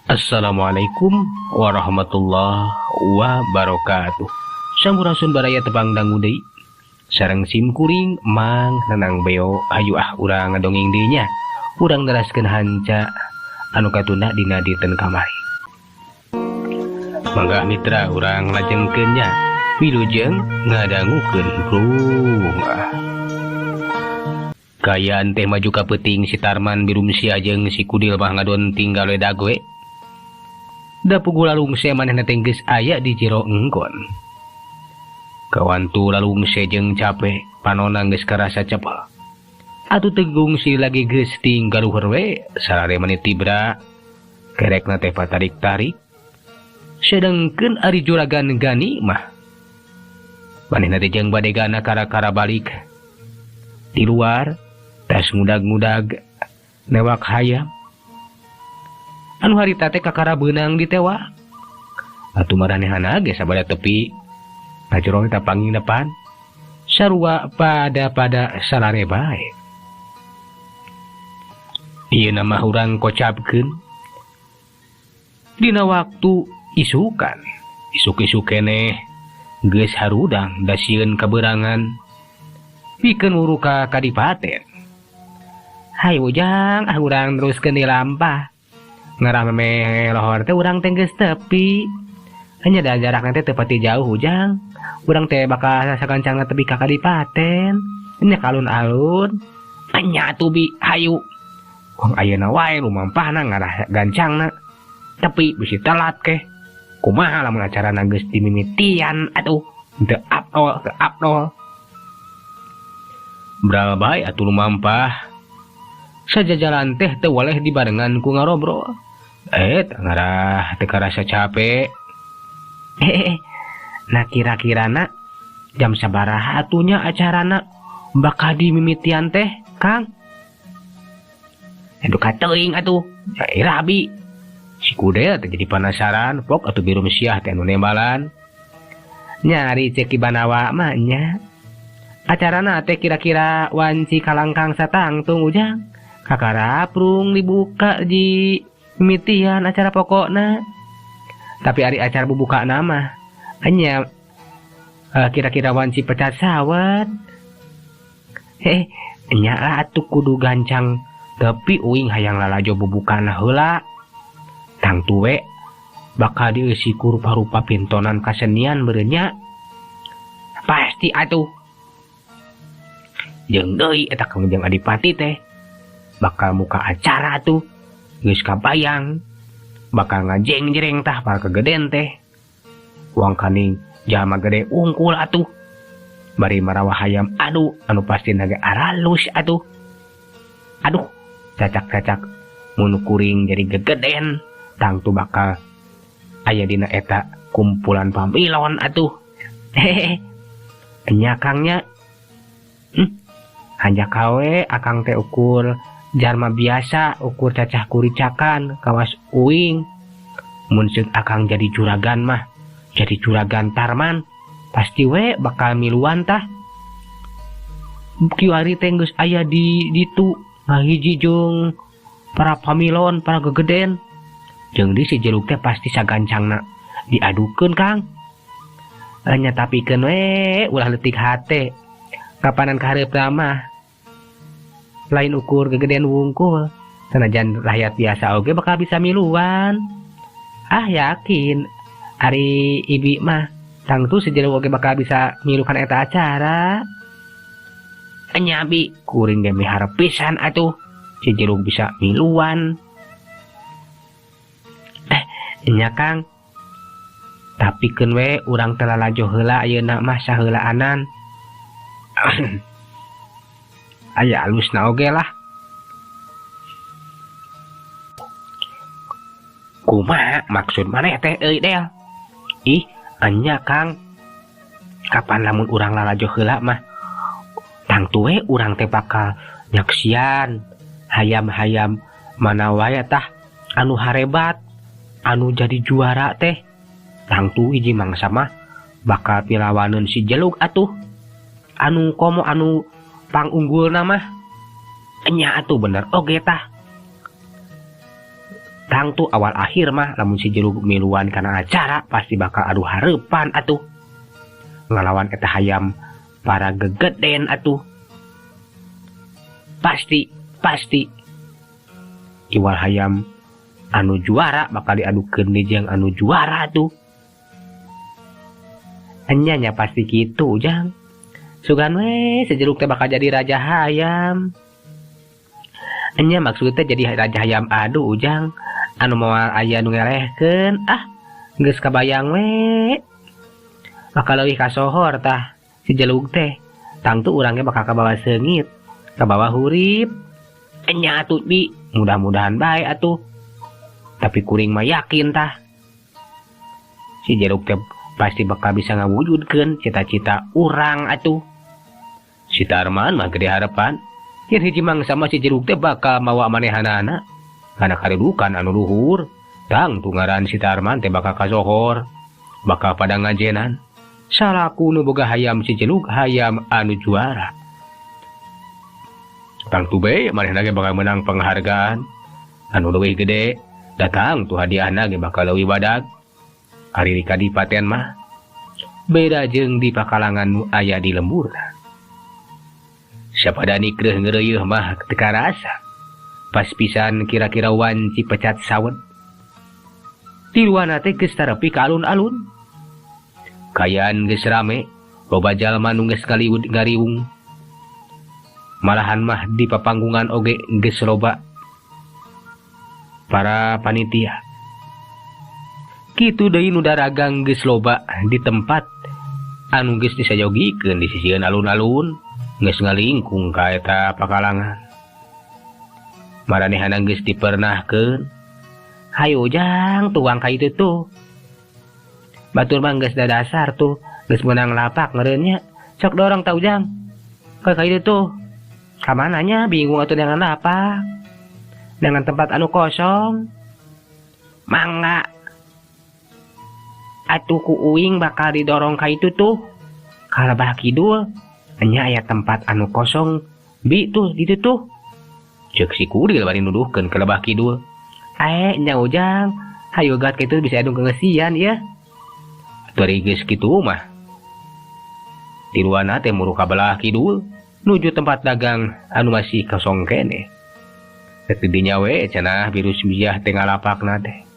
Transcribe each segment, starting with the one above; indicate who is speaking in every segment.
Speaker 1: Assalamualaikum warahmatullahi wabarakatuh. Sampurasun baraya tepang dangu deui. Sareng sim kuring Mang Nanang Beo hayu ah urang ngadongeng deui nya. Urang neraskeun hanca anu katunda dina dinten kamari. Mangga mitra urang lajengkeun nya. Wilujeng ngadangukeun brung. Kaayaan teh maju ka peuting si Tarman birumsia jeung si Kudil mah ngadon tinggal we dagoe. Da puguh lalungse manehna teh geus aya di jero engkon. Kawantu lalungse jeung cape panona geus karasa cepel. Atuh tegung si lagi geus tinggal luhur we sarare mani tibra. Kerekna teh patarik-tarik. Sedengkeun ari juragan Gani mah manehna teh jeung badegana kara-kara balik. Di luar tas ngudag-ngudag newak hayam. Anu harita teh kakara beunang ditewak. Atuh maranehana ge sabada tepi. Kajurong eta panging depan. Sarua pada-pada salare bae. Ieu mah urang kocapkeun dina waktu isukan. Isuk-isuk keneh geus harudang da sieun kaberangan. Pikeun wuru ka kadipaten. Hayu ujang, ah urang teruskeun di lampah. Ngarah memeh lohor teh urang teh geus tepi. Hanya da jarakna teh teu pati jauh ujang. Urang teh bakal sagancangna tepi ka kadipaten. Nya kalun-alun. Nya atuh bi hayu. Wong ayeuna wae lumampahna ngarah gancangna. Tepi bisi telat keh. Kumaha lamun acarana geus dimimitian atuh. Teu apnol, teu apnol. Bral bae atuh lumampah. Sajajalan teh teu waleh dibarengan ku ngarobrol. Ngarah teu karasa capek. Nah kira-kirana jam sabaraha atunya acarana bakal dimimitian teh, Kang? Aduh kateuing atuh. Rabi. Si Kudel teh jadi penasaran, pok atuh biru mesiah teh anu nembalan. Nyari cek ki Banawa mah nya. Acarana teh kira-kira wanci kalangkang satangtung ujang. Kakara prung dibuka di mimitian acara pokokna. Tapi ari acara bubuka nama hanya kira-kira wanci pecat sawat. Nya lah atuh kudu gancang tapi uing hayang lalajo bubukana heula. Tangtu we bakal dieusi ku rupa-rupa pintonan kasenian beureunya. Pasti atuh. Jeung deui eta jeung adipati teh bakal muka acara tuh geus kabayang bakal ngajeng-jereng tah para kegeden teh. Wong kaning jalma gede ungkul atuh bari marawa hayam adu anu pasti naga aralus atuh. Aduh cacak-cacak mun kuring jadi gegeden tangtu bakal aya dina eta kumpulan pamilon atuh. Hehehe nya kangnya. Hanya kawe akang teh ukur jalma biasa ukur cacah kuricakan kawas uing. Mun seut akang jadi juragan mah jadi juragan Tarman pasti we bakal miluan tah. Kiwari teh geus aya di ditu ngahiji jeung para pamilon para gegeden. Jeung di si jeruk teh pasti sagancangna diadukeun Kang. Nya tapikeun we ulah leutik hate. Kapanan kahareup mah lain ukur gegedean wungkul sanajan rakyat biasa oge bakal bisa miluan. Ah yakin ari ibi mah tangtu sejeru oge bakal bisa milukan eta acara. Nya bi kuring ge miharep pisan atuh si jeruk bisa miluan. Nya Kang tapikeun we urang teh lalajo heula ayeuna mah saheulaanan. Aya alusna oge lah. Kumaha maksud maneh teh euy Del? Ih, anya Kang. Kapan lamun urang lalajo heula mah tangtu we urang teh bakal nyaksian hayam-hayam mana wae tah anu harebat, anu jadi juara teh. Tangtu hiji mangsa mah bakal pilawaneun si Jeluk atuh. Anu komo anu pangunggulna mah nya atuh bener oge tah. Tangtu awal akhir mah lamun si Jelug miluan kana acara pasti bakal adu hareupan atuh. Ngalawan eta hayam para gegeden atuh. Pasti pasti iwal hayam anu juara bakal diadukeun deui jeung anu juara tuh. Enya nya pasti kitu Ujang. Sugan we si Jelug teh bakal jadi raja hayam. Enya maksudnya jadi raja hayam adu Ujang anu moal aya nu ngelehkeun ah geus kabayang we. Bakal leuwih kasohor tah si Jelug teh. Tangtu urang ge bakal kabawa seungit, kabawa hurip. Enya atuh bi, mudah-mudahan bae atuh. Tapi kuring mah yakin tah si Jelug teh pasti bakal bisa ngawujudkeun cita-cita urang atuh. Si Tarman mah gede harapan yen hiji mangsa mah si Jelug teh bakal mawa manehanana kana kadudukan anu luhur. Tangtu ngaran si Tarman teh bakal kasohor, bakal pada ngajenan salaku nu boga hayam si Jelug hayam anu juara. Tangtu be manehna ge bakal menang penghargaan anu leuwih gede, datang tuh hadiahna ge bakal leuwih badag. Ari di kadipaten mah beda jeung di pakalangan nu aya di lembur. Sapadani kreuh ngeureuyeun mah teu karasa. Pas pisan kira-kira wanci pecat sawet. Tiluana teh geus tarepi ka alun-alun. Kayaan geus rame, loba jalma nu geus ngaliwud ngariung. Malahan mah di papanggungan oge geus loba para panitia. Kitu deui nu daragang geus loba di tempat anu geus disayogikeun di sisieun alun-alun, geus ngalingkung ka eta pakalangan. Maranehana geus dipernahkeun. Hayu Jang tuang ka itu tuh. Batur mah geus dadasar tuh, geus meunang lapak ngeureunnya. Sok dorong tau Jang. Ka itu tuh. Ka mananya bingung atuh dengan lapak. Dengan tempat anu kosong. Mangga. Atuh ku uing bakal didorong ka itu tuh. Ka lebah kidul nya aya tempat anu kosong bi tuh ditu tuh. Ceuk si Kurir bari nuduhkeun ka lebah kidul. Ae nya Ujang, hayu gat kitu bisa anu keungeusian ya. Atuh ari geus kitu mah. Tiluana teh muru ka belah kidul nuju tempat dagang anu masih kosong keneh. Teu dinya we cenah virus biah teh ngalapakna teh.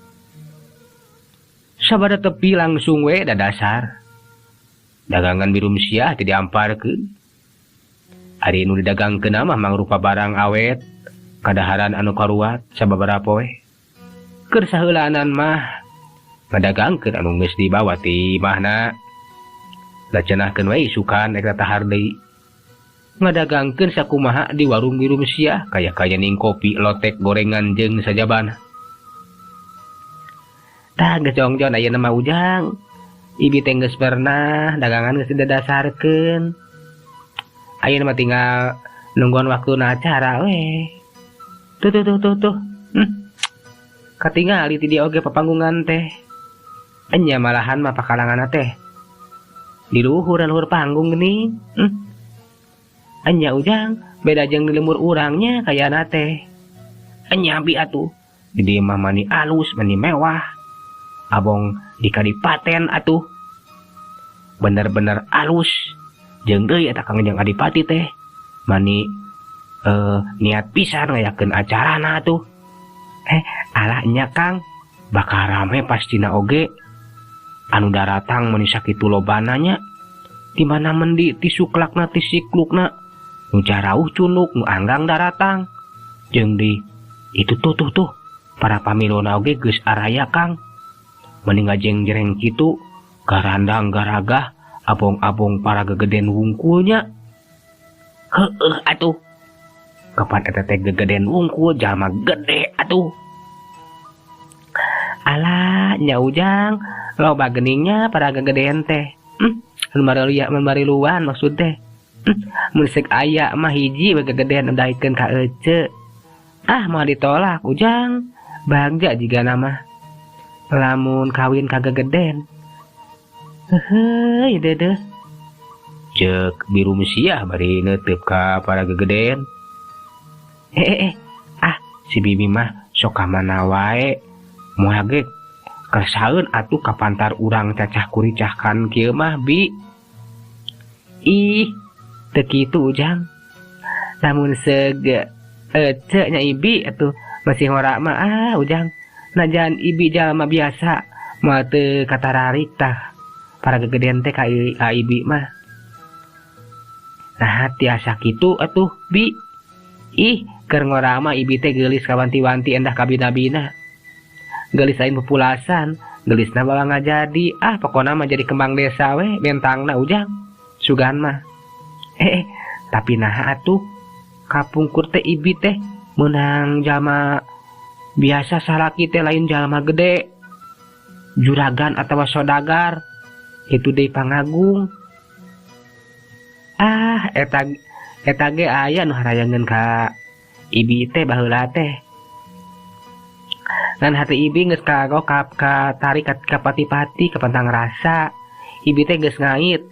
Speaker 1: Sabada tepi langsung we dadasar. Dagangan birum siah teh diamparkeun. Ari nu didagangkeun mah mangrupa barang awet, kadaharan anu karuat sababaraha poe. Keur saheulaanan mah ngadagangkeun anu geus dibawa ti imahna. Da cenahkeun we isukan eta tahar deui. Ngadagangkeun sakumaha di warung birum siah kaya-kaya ning kopi, lotek, gorengan jeung sajabana. Tah geus jongjon ayeuna mah Ujang. Ibi teh geus pernah dagangan geus didasarkeun. Ayeuna mah tinggal nungguan waktuna acara we. Tuh tuh tuh tuh tuh. Katingali ti dieu oge papanggungan teh. Enya malahan mah pakalanganna teh di luhur luhur panggung geuning. Enya Ujang beda jeung di lembur urangnya kayana teh. Enya bi atuh di dieu mah mani alus mani mewah. Abong di kadipaten atuh bener-bener alus jeung deui eta Kang Jang Adipati teh mani niat pisan ngayakeun acarana atuh. Alah nya Kang bakal rame pastina oge anu daratang mani sakitu lobana nya. Di mana mendi ti suklakna ti siklukna nu jarauh cunuk nu anggang daratang jeung di itu tuh tuh tuh para pamilona oge geus araya Kang. Mending ngajeng-jereng kitu garandang garagah abong-abong para gegeden wungkulnya. Heueuh atuh. Kapan eta teh gegeden wungkul jalma gede atuh. Alah nya Ujang loba geningnya para gegeden teh. Anu bari luan maksud teh. Mun seuk aya mah hiji we gegeden daikeun ka ece. Ah moal ditolak Ujang. Bagja jiga nama. Lamun kawin ka gegeden. Heuheuy dedeh. Ceuk biru mesiah bari neuteup ka para gegeden. Ah si Bibi mah Sok ka mana wae moal ge kersaeun atuh kapantar urang cacah kuricahkan kieu mah bi. Ih, teu kitu Ujang. Lamun seug ece nya ibi atuh masih ngora mah ah Ujang. Najan ibi jalma biasa moal teu katararik tah para gegedean teh ka ibi mah. Nah tiasa kitu atuh bi. Ih, keur ngora mah ibi teh geulis kawanti-wanti endah kabina-bina. Geulis lain pupulasan, geulisna bawa ngajadi. Ah pokona mah jadi kembang desa we bentangna Ujang. Sugan mah. Tapi naha atuh kapungkur teh ibi teh meunang jalma biasa salaki teh lain jalma gede. Juragan atawa sodagar itu deui pangagung. Ah eta ge aya nu harayangeun ka ibi teh baheula teh. Ngan hati ibi geus kagokap katarik ka pati-pati kapantang rasa. Ibi teh geus ngait.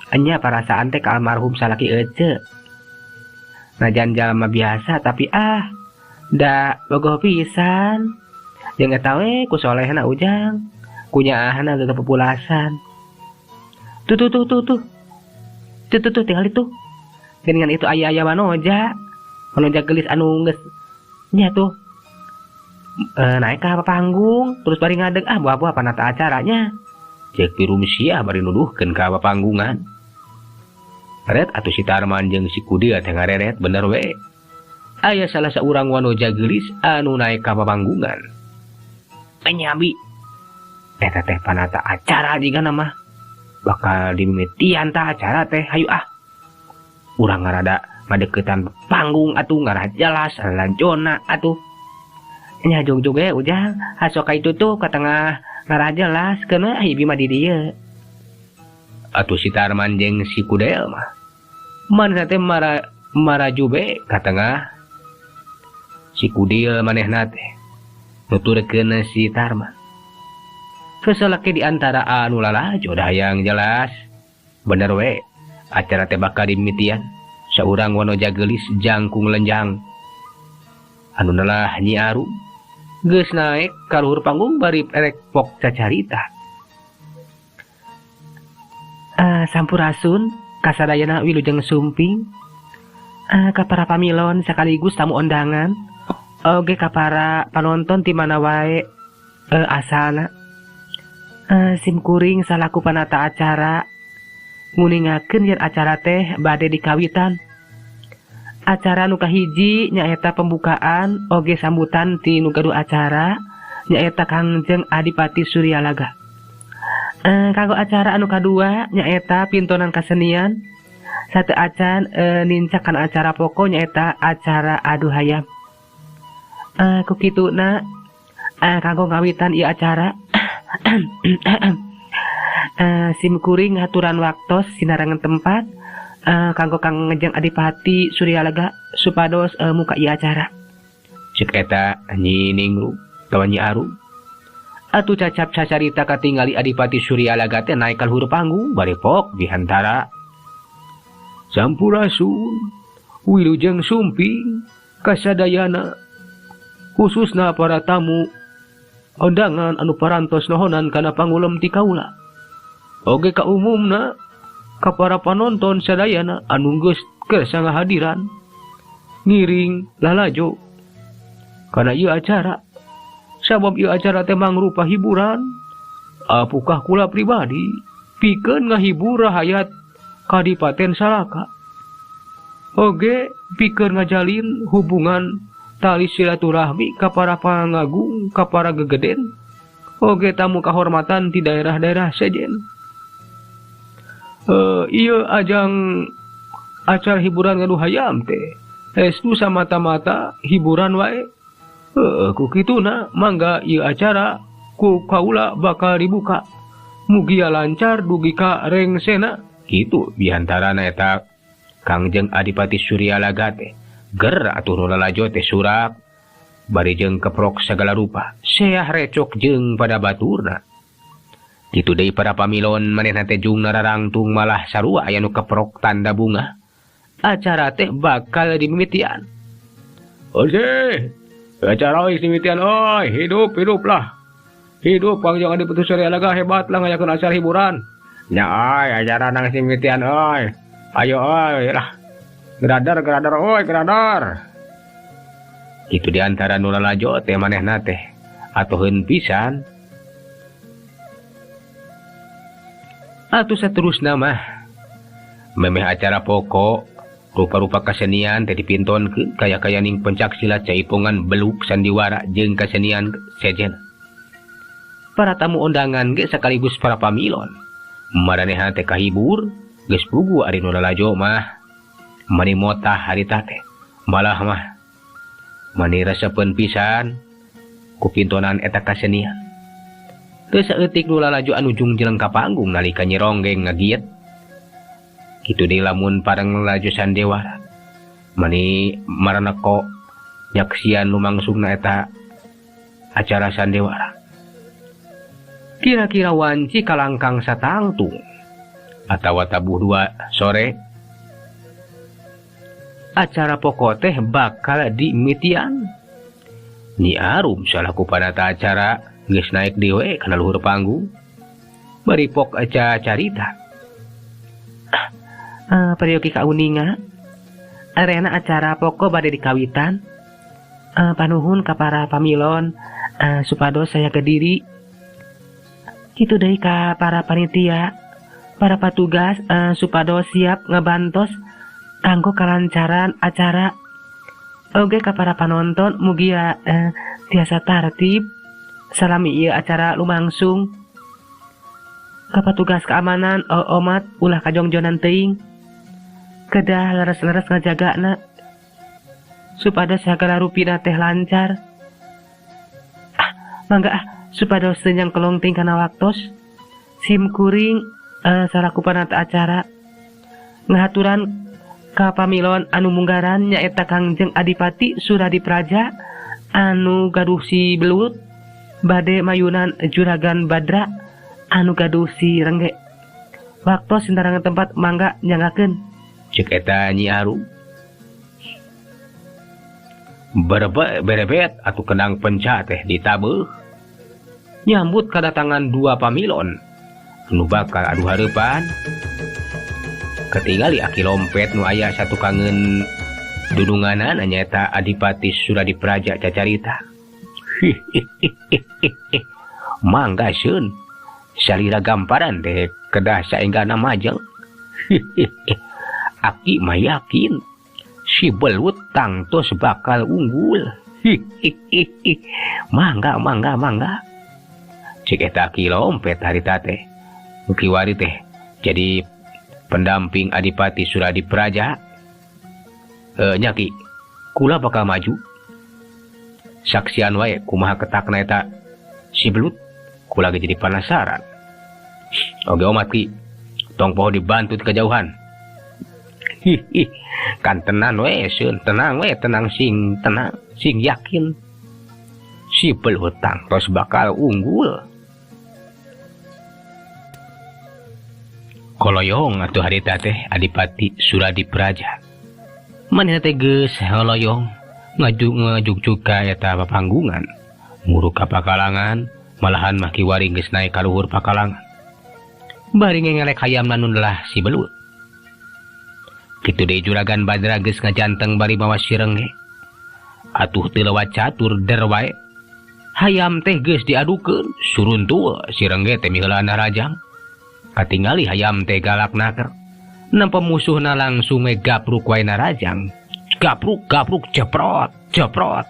Speaker 1: Enya parasaan teh ka almarhum salaki ece. Najan jalma biasa tapi ah da bogoh pisan. Jeung eta we ku solehna Ujang. Kunyaahna teu populasan. Tuh tuh tuh tuh tuh. Tuh tuh tuh tinggal itu. Geningan itu aya-aya wanoja. Wanoja geulis anu geus nya tuh. Naik ka panggung terus bari ngadeg ah buah-buah panata acaranya. Cek Pirumsiah bari nuduhkeun ka panggungan. Ret atuh si Tarman jeung si Kudil teh ngareret bener we. Aya salah saurang wanoja geulis anu naik ka panggungan. Penyabi. Eta teh panata acara jigana mah. Bakal dimimitian tah acara teh hayu ah. Urang ngarada ngadeukeutan panggung atuh ngarah jelas lanjona atuh. Nya jog-jog ge Ujang hasok ka itu tuh ka tengah ngarah jelas keuna ibi mah di dieu. Atuh si Tarman jeung si Kudel mah manehna teh maraju be ka tengah. Si Kudil manehna teh nuturkeun si Tarman. Keselake di antara anu lalajo dah yang jelas. Bener we acara teh bakal dimimitian. Saurang wanoja geulis jangkung lenjang. Anu nelah Nyi Arum geus naek ka luhur panggung bari erek pok cacarita. Sampurasun kasadayana wilujeng sumping. Ka para pamilon sekaligus tamu undangan. Oge ka para panonton ti mana wae asalna. Simkuring salaku panata acara nguningakeun yen acara teh bade dikawitan. Acara nu kahiji nyaeta pembukaan oge sambutan ti nu gaduh acara nyaeta Kangjeng Adipati Suryalaga. Kanggo acara anu kadua nyaeta pintonan kasenian. Satu acan nincakan acara pokok nyaeta acara adu hayam. Ku kituna kanggo ngawitan ieu acara simkuring ngaturan waktos sinarangan tempat kanggo Kangjeng Adipati Suryalaga supados muka ieu acara. Cek eta Nyi Ningrum atawa Nyi Arum. Atuh cacap cacarita katingali Adipati Suryalaga teh naik ka luhur panggung bari pok dihantara. Sampurasun wilujeng sumping kasadayana khususna para tamu undangan anu parantos nohonan kana pangulem ti kaula. Oge ka umumna ka para panonton sadayana anu geus kersa ngahadiran ngiring lalajo kana ieu acara. Sabab ieu acara teh mangrupa hiburan apukah kula pribadi pikeun ngahibur rahayat Kadipaten Salaka. Oge pikeun ngajalin hubungan tali silaturahmi ka para pangagung ka para gegeden oge tamu kahormatan di daerah-daerah sejen. Ieu ajang acara hiburan ngadu hayam teh estu samata-mata hiburan wae. Ku kituna mangga ieu acara ku kaula bakal dibuka. Mugia lancar dugi ka rengsena. Kitu biantarana eta Kangjeng Adipati Suryalaga teh ger atuh nu lalajo teh surak bari jeung keprok segala rupa seah recok jeung pada baturna. Kitu deui para pamilon manehna teh jung nararangtung malah sarua aya nu keprok tanda bunga. Acara teh bakal dimimitian. Oke. Acara euy simitian euy, hidup hiduplah. Hidup Kangjeng Adipati Suryalaga hebat lah ngayakeun acara hiburan. Nya euy acara nang simitian euy. Ayo euy lah. Geradar geradar euy geradar. Kitu di antara nu lalajo teh manehna teh atuheun pisan. Atuh saterusna mah memeh acara pokok rupa-rupa kasenian teh dipintonkeun kaya-kaya ning pencak silat caipongan beluk sandiwara jeung kasenian sejen. Para tamu undangan ge sekaligus para pamilon maranehna teh kahibur geus puguh ari nu lalajo mah mani motah harita teh malah mah mani resepeun pisan ku pintonan eta kasenian. Teu saeutik nu lalajo anu jungjeleng ka panggung nalika Nyi Ronggeng ngagiet. Kitu deui lamun pareng lalajo sandiwara mani maraneko nyaksian lumangsungna eta acara sandiwara. Kira-kira wanci kalangkang satangtung atawa tabuh 2 sore acara pokok teh bakal dimitian. Nyi Arum salaku panata acara geus naik deui kana luhur panggung bari pok aca carita.
Speaker 2: Peryogi kauninga arena acara pokok bade dikawitan. Panuhun ka para pamilon supados saya kediri. Kitu deui ka para panitia, para patugas supados siap ngebantos kanggo kalancaran acara. Oge ka para panonton mugia tiasa tartib salami ieu acara lumangsung. Ka patugas keamanan omat ulah kajongjonan teuing. Kedah leres-leres ngajagana supados sagala rupina teh lancar. Mangga supados teu nyangkelong teuing kana waktos. Sim kuring salaku panata acara ngahaturan ka pamilon anu munggaran nyaeta Kangjeng Adipati Suradipraja anu gaduh si belut bade mayunan Juragan Badra anu gaduh si Rengge. Waktos sintarangan tempat mangga nyangakeun.
Speaker 1: Cek eta Nyi Arum berebet atuh kendang penca teh ditabeuh nyambut kedatangan 2 pamilon anu bakal adu hareupan. Ketingali aki lompet nu aya satukangeun dudunganan nyaeta Adipati Suradipraja cacarita. Mangga seun salira gamparan teh kedah saenggana majeng. Aki mah yakin si belut tangtos bakal unggul. Mangga mangga mangga. Cek eta aki lompet harita teh nu kiwari teh jadi pendamping Adipati Suradipraja. Nya ki kula bakal maju. Saksian wae kumaha ketakna eta si belut, kula ge jadi penasaran. Oge omat ki, tong poho dibantu ti kejauhan. Hihi, kan tenang we, seun tenang we, tenang sing yakin. Si belut tangtos bakal unggul. Koloyong atuh harita teh Adipati Suradipraja. Manehna teh geus holoyong ngajugjug ka eta papanggungan. Muruk ka pakalangan, malahan mah kiwari geus naik ka luhur pakalangan. Bari ngengelek hayamna nu nelah si belut. Kitu deui Juragan Badra geus ngajanteng bari mawa si Rengge. Atuh teu lewat catur der wae. Hayam teh geus diadukeun, suruntul si Rengge teh miheula narajang. Katingali hayam teh galak naker. Nempo musuhna langsung we gapruk wae narajang. Gapruk gapruk jeprot jeprot.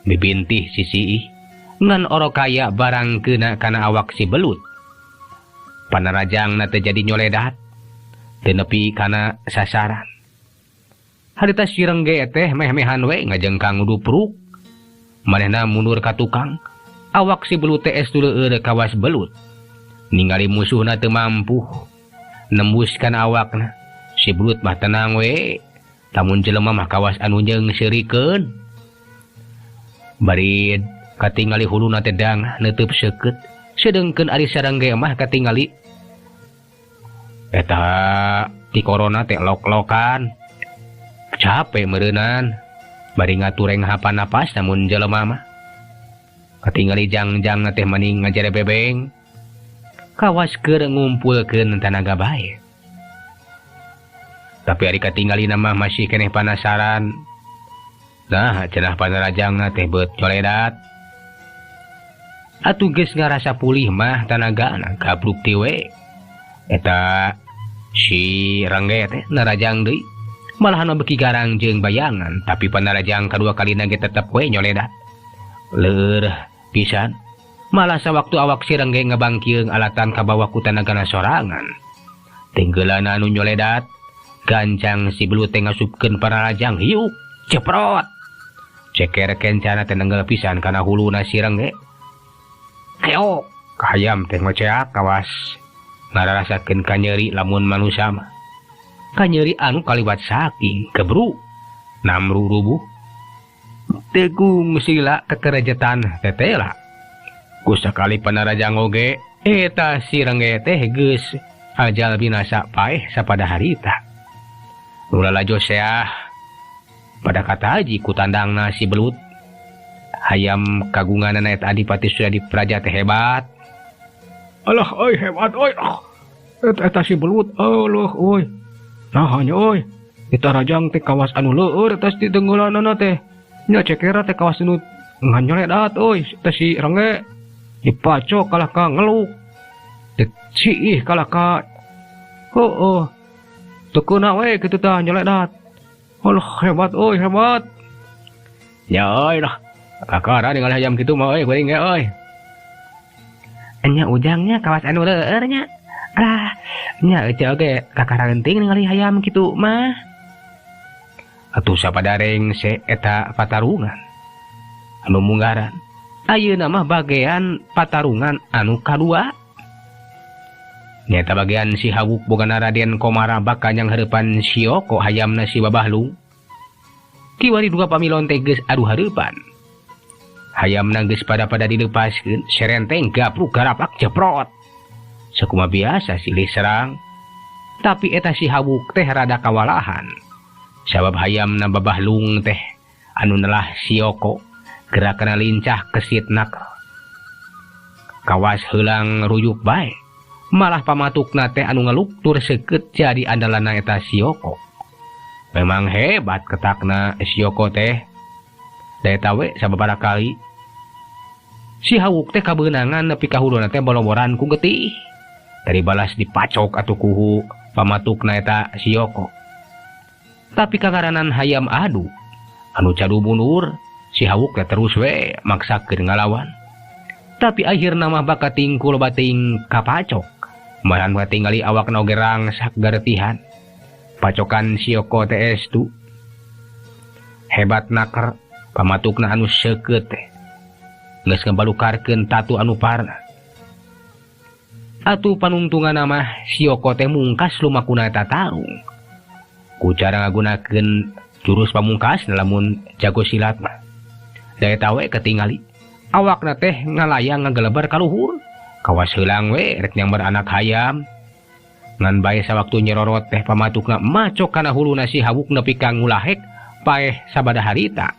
Speaker 1: Mibintih sisiih ngan oro kaya barang kena kana awak si belut. Panarajangna teh jadi nyoledat. Teu nepi kana sasaran. Harita si Rengge teh meh-mehan we ngajengkang ngudupruk. Manehna mundur ka tukang. Awak si belut teh es duleueur kawas belut. Ningali musuhna teu mampu nembuskan awakna. Si belut mah tenang we. Lamun jelema mah kawas anu jeung seurikeun. Bari katingali huluna teh dang neuteub seukeut. Sedengkeun ari Sarengge mah katingali eta ti corona teh lok-lokan. Capek meureunan. Bari ngatureng hapan napas namun jelema mah. Katingali jangjang teh maning ngajere bebeng. Kawas keur ngumpulkeun tanaga bae. Tapi ari katingali mah masih keneh panasaran. Nah, cenah panarajangna teh beut coledat. Atuh geus ngarasa pulih mah tanagana gabruk ti we. Eta si Rengge teh narajang deui. Malahan beki garang jeung bayangan, tapi panarajang kadua kalina ge tetep we nyoledat. Leur pisan. Malah sawaktu awak si Rengge ngabangkieung alatan kabawa ku tanagana sorangan. Tenggeulana anu nyoledat, gancang si belut teh ngasupkeun panarajang hiuk, ceprot. Ceker kencana teh nenggel pisan kana huluna si Rengge. Keok, hayam teh ngoceak kawas ngararasakeun kanyeri lamun manusia mah. Kanyeri anu kaliwat saking kebru namru rubuh tegung sila kekerejetan tetela. Ku sakali panarajang oge eta si Rengge teh geus ajal binasa paeh sapada harita. Nu lalajo seah pada kata haji ku tandangna si belut. Hayam kagunganana eta Adipati Suryadipraja teh hebat.
Speaker 3: Alah euy hebat euy. Eta si belut alah euy. Nah nya euy. Eta rajang teh kawas anu leueur eta si tenggelanana teh. Nya cekera teh kawas anu nganyoledat euy eta si Rengge dipacok kalah ka ngeluk. Diciih kalah ka heueuh. Teu keuna we kitu tah nyoledat. Alah hebat euy hebat.
Speaker 1: Nya euy lah. Kakara ningali hayam kitu mah euy kuring ge euy.
Speaker 2: Nya ujangnya kawas anu leueur nya. Alah, nya euy oge kakara geuting ningali hayam kitu mah.
Speaker 1: Atuh sapadareng se eta patarungan anu munggaran. Ayeuna mah bagean patarungan anu kadua. Nyaeta bagean si Hawuk bogana Raden Komara bakal yang hareupan Sioko hayamna si Babahlung. Kiwari dua pamilon teh geus adu hareupan. Hayamna geus pada-pada dilepaskeun, serenteng gapruk garapak jeprot. Sakumaha biasa silih serang. Tapi eta si Hawuk teh rada kawalahan. Sabab hayamna Babahlung teh anu nelah Sioko gerakna lincah kesit nakal. Kawas heulang ruyuk bae. Malah pamatukna teh anu ngeluk tur seukeut jadi andalanna eta Sioko. Memang hebat ketakna Sioko teh. Da eta we sababaraha kali si Hawuk teh kabeunangan nepi ka huluna teh boloboran ku getih. Tadi balas dipacok atuh kuhu pamatukna eta Sioko. Tapi kangaranan hayam adu anu cadu mundur, si Hawuk teh terus we maksakeun ngalawan. Tapi akhirna mah baka tingkul bating kapacok. Malahan katingali awakna oge rangsak garetihan. Pacokan Sioko teh estu. Hebat naker pamatukna anu seukeut teh. Geus ngabalukarkeun tatu anu parna. Atuh panungtunganna mah Sioko teh mungkas lumakuna eta tarung. Ku cara ngagunakeun jurus pamungkas lamun jago silat mah. Da eta we katingali awakna teh ngalayang ngagelebar ka luhur. Kawas heulang we rek nyamber anak hayam. Ngan bae sawaktu nyerorot teh pamatukna macok kana huluna si Hawuk nepi ka ngulahek paeh sabada harita.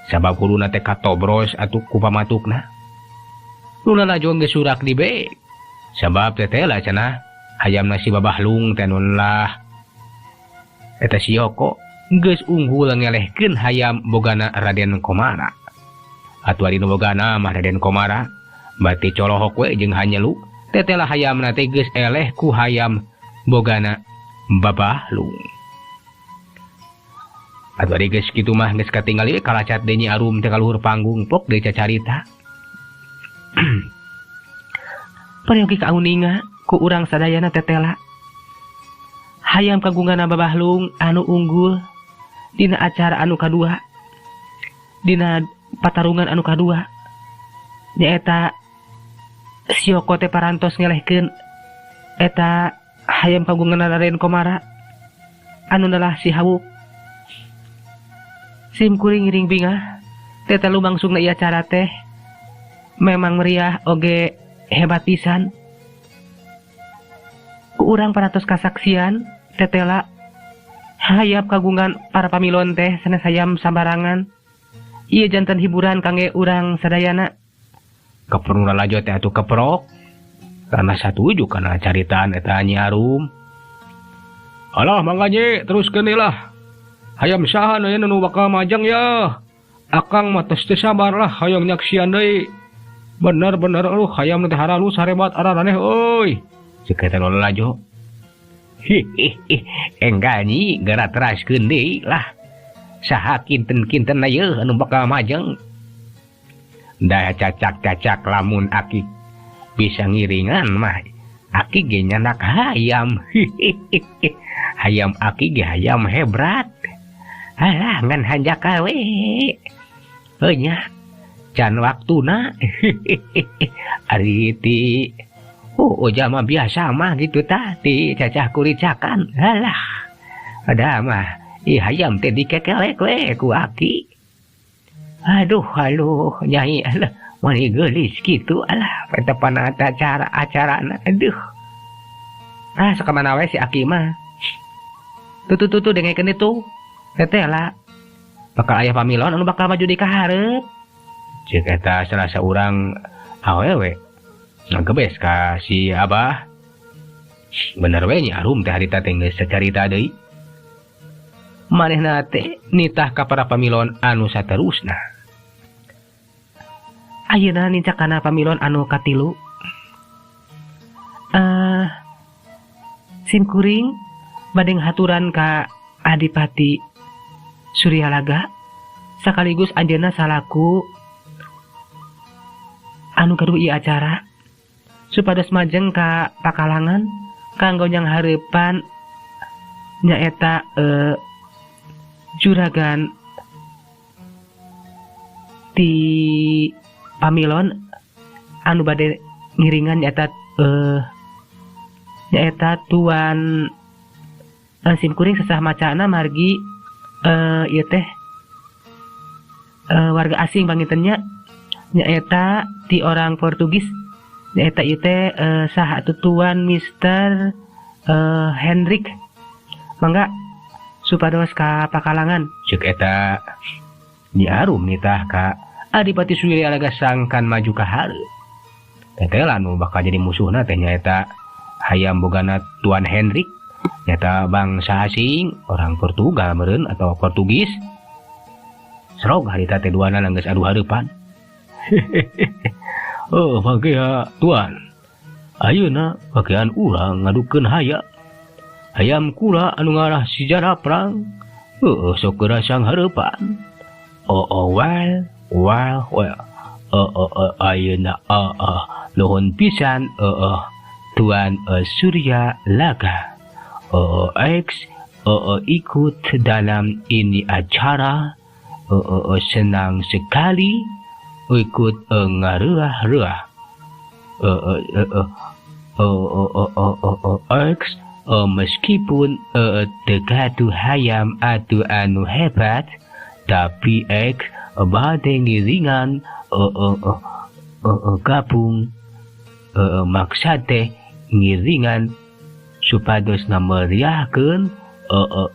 Speaker 1: Sabab huluna teh katobros atuh ku pamatukna. Nu lalajo geus surak di be. Sabab teh lah cenah hayamna si Babahlung teh nun lah. Eta Sioko geus unggul ngelehkeun hayam bogana Raden Komara. Atuh ari nu bogana mah Raden Komara bati colohok we jeung hanyelu tetela hayamna teh geus eleh ku hayam bogana Babahlung. Atuh ari geus kitu mah geus katingali kalacat deui Nyi Arum teh ka luhur panggung pok deui cacarita.
Speaker 2: Peryogi kauninga ku urang sadayana tetela. Hayam kagunganna Babahlung anu unggul dina acara anu kadua. Dina patarungan anu kadua. Nyaeta Sioko teh parantos ngelehkeun eta hayam kagunganna Raden Komara anu nelah si Hawuk. Sim kuring ngiring bingah teteh lumangsungna ieu acara teh memang meriah oge hebat pisan. Ku urang parantos kasaksian tetela Hayam kagungan para pamilon teh sanes hayam sambarangan. Ieu janten hiburan kangge urang sadayana.
Speaker 1: Keperlu lalajo teh atuh keprok. Karena satuju kana caritaan eta Nyi Arum.
Speaker 3: Alah mangga Nyi, teruskeun lah. Hayam saha nu bakal majang ya. Akang mah tos teu sabar lah hayang nyaksian deui. Bener-bener lu hayam teh haralus harebat araraneh euy.
Speaker 1: Ceuk eta lalajo. Hihihi, enggal Nyi geura teraskeun deui lah. Saha kinten-kinten ieu anu bakal majeng. Da cacak-cacak lamun aki bisa ngiringan mah aki ge nyandak hayam. Hihihi, hayam aki ge hayam hebrat. Alah ngan hanjakal we. Heuh nya can waktuna. Ari ti oh jalma biasa mah gitu tah ti cacah kuricakan. Alah ada mah ih hayam teh dikekelek we ku aki. Aduh aduh nyai alah mani geulis kitu alah eta panata acara acarana aduh. Ah sok mana we si aki mah. Tuh tuh tuh dengekeun itu. Teteh lah bakal aya pamilon anu bakal maju di kahareup.
Speaker 3: Ceuk eta salah saurang awewe ngagebes ka si Abah.
Speaker 1: Bener we Nyi Arum teh harita teh geus sacarita deui. Manehna teh nitah ka para pamilon anu saterusna.
Speaker 2: Ayeuna nincak kana pamilon anu katilu. Simkuring bade ngahaturan ka Adipati Suryalaga sekaligus anjeunna salaku anu gaduh ieu acara supados majeng ka pakalangan kanggo nyanghareupan nyaeta juragan ti pamilon anu bade ngiringan nyaeta nyaeta Tuan simkuring sesah macana margi ieu teh warga asing pangintennya nyaeta ti orang Portugis nyaeta ieu teh saha atuh Tuan Mister Hendrik. Mangga supados ka pakalangan.
Speaker 1: Ceuk eta Nyi Arum nitah ka Adipati Suryalaga sangkan maju ka hareup. Teteh anu bakal jadi musuhna teh nyaeta hayam bogana Tuan Hendrik nyata bangsa asing orang Portugal meureun atau Portugis. Serog harita teh duana geus adu hareupan.
Speaker 3: Oh bagia Tuan, ayeuna bagian urang ngadukeun hayam. Hayam kula anu ngarah sejarah perang. Heueuh sok geura sanghareupan. Oh oh well well well. Oh oh ayeuna nuhun pisan Tuan Suryalaga. X ikut dalam ini acara. Senang sekali ikut ngaruah-ruah. X meskipun tegatu hayam atu anu hebat, tapi X bade ngiringan gabung maksa teh ngiringan supados ngameriahkeun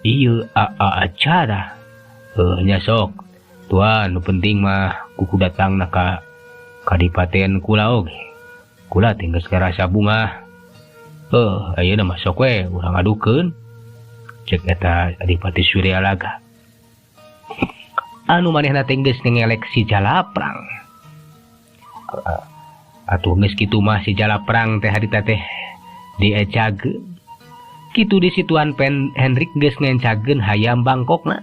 Speaker 3: ieu acara.
Speaker 1: Nya sok Tuan, nu penting mah kuku datangna ka kadipaten kula oge. Kula teh geus ngarasa bungah. Ayeuna mah sok we urang adukeun. Ceuk eta Adipati Suryalaga. Anu manehna teh geus ngelek si Jalaprang. Atuh geus kitu mah si Jalaprang teh harita teh diecageun. Kitu di si Tuan Pen Hendrik geus ngencageun hayam Bangkokna.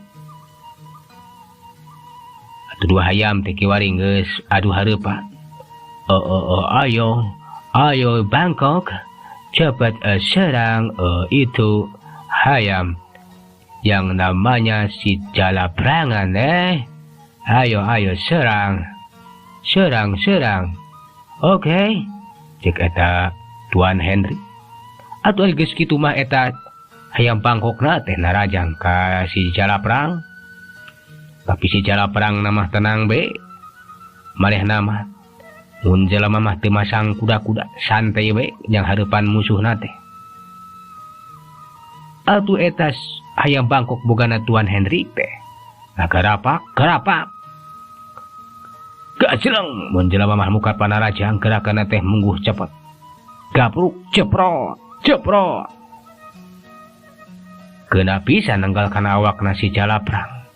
Speaker 1: Atuh dua hayam teh kiwari geus adu hareupan. Ayo ayo Bangkok cepat serang itu hayam yang namanya si Jalaprangan. Ayo ayo serang serang serang. Oke, cek eta Tuan Henry. Atuh geus kitu mah eta hayam Bangkokna teh narajang ka si Jalaprang. Tapi si Jalaprang mah tenang be. Manehna mah mun jelema mah teu masang kuda-kuda, santai we yang hareupan musuhna teh. Atuh eta hayam Bangkok bogana Tuan Hendrik teh. Nah garapak garapak. Gajleng mun jelema mah muka panarajang gerakanna teh mungguh cepet. Gapruk ceprot ceprot. Keuna pisan nenggal kana awakna si Jalaprang.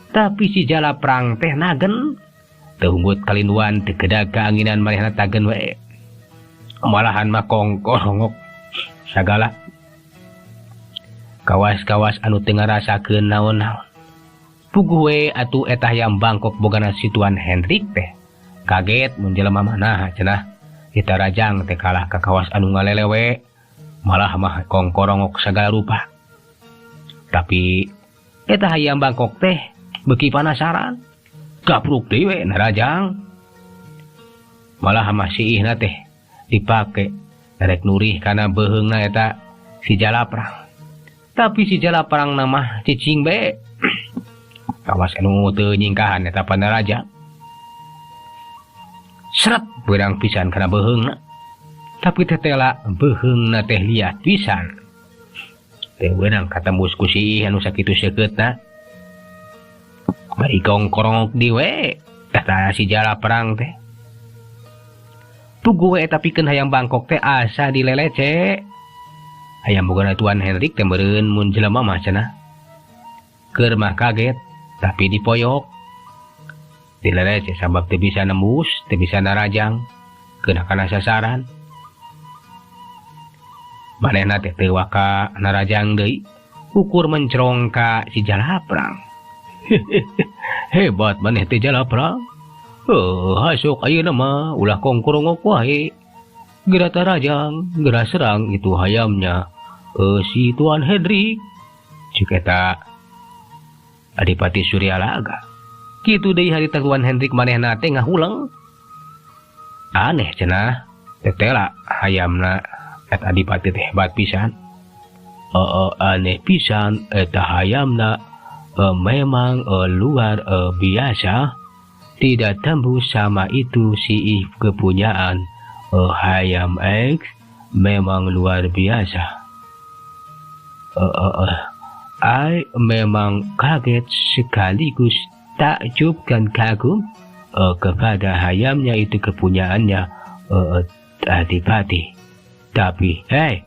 Speaker 1: Tapi si Jalaprang teh nagen teu hunggut kalinduan teu kedag kaanginan manehna tagen we. Malahan mah kongkorongok sagala. Kawas-kawas anu teu ngarasakeun naon-naon. Puguh we atuh eta hayam Bangkok bogana si Tuan Hendrik teh. Kaget mun jelema mah nah cenah. Ditarajang teh kalah ka kawas anu ngalelewe. Malah mah kongkorongok sagala rupa. Tapi eta hayam Bangkok teh beuki panasaran. Gapruk deui we narajang. Malah mah siihna teh dipake rek nurih kana beuheungna eta si Jalaprang. Tapi si Jalaprang mah cicing bae. Kawas anu teu nyingkahan eta panaraja. Seret beurang pisan kana beuheungna. Tapi tetela beuheungna teh liat pisan. Teu beunang katembus ku siih anu sakitu seukeutna. Bari kongkorongok deui we eta si Jalaprang teh. Puguh we eta pikeun hayam Bangkok teh asa dilelece. Hayam bogana Tuan Hendrik teh meureun mun jelema mah cenah. Keur mah kaget tapi dipoyok. Dilelece sabab teu bisa nembus, teu bisa narajang, keuna kana sasaran. Manehna teh teu waka narajang deui, ukur mencrong ka si Jalaprang. Hebat maneh teh Jalaprang. Hasuk ayeuna mah ulah kongkorongok wae. Geura tarajang, geura serang itu hayamnya si Tuan Hendrik. Cik eta Adipati Suryalaga. Kitu deui harita Tuan Hendrik manehna teh ngahuleng. Aneh cenah, tetela hayamna eta Adipati teh hebat pisan. Aneh pisan eta hayamna memang luar biasa. Tidak tembus sama itu si kepunyaan hayam X memang luar biasa. I memang kaget sekaligus takjub dan kagum kepada hayamnya itu kepunyaannya Adipati. Tapi hey,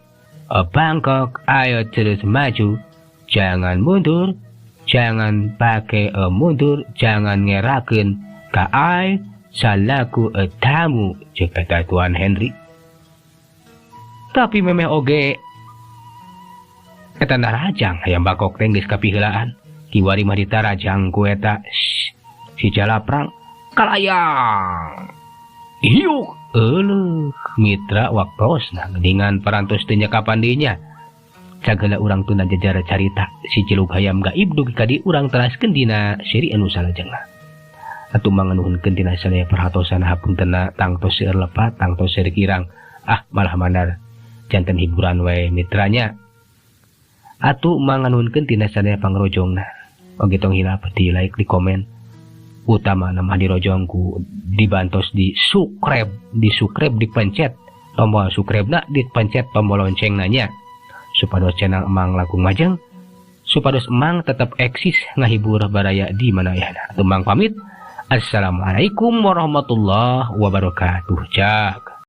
Speaker 1: Bangkok, ayo terus maju, jangan mundur, jangan pakai mundur, jangan ngerakeun ka ai salaku tamu cek eta Tuan Henry. Tapi memeh oge eta narajang hayam Bangkok teh geus kapiheulaan. Kiwari mah ditarajang ku eta si Jalaprang kalayang. Hiuk euleuh mitra waktosna geuningan parantos teu nyakapan deui nya. Sagala urang tunda jajar carita si Ciluk Hayam Gaib dugi ka di urang teraskeun dina seri anu salajengna. Atuh manganuhunkeun tina sadaya perhatosan hapuntenna tangtos seueur lepat tangtos seueur kirang ah malah mandar janten hiburan wae mitranya. Atuh manganuhunkeun tina sadaya pangrojongna. Oge tong hilap di like di komen utama nama dirojong ku dibantos di subscribe dipencet tombol subscribe-na dipencet tombol lonceng nanya supados channel Emang langkung majeng supados Emang tetap eksis ngahibur baraya di mana ayana. Atuh Mang pamit. Assalamualaikum warahmatullahi wabarakatuh. Cak.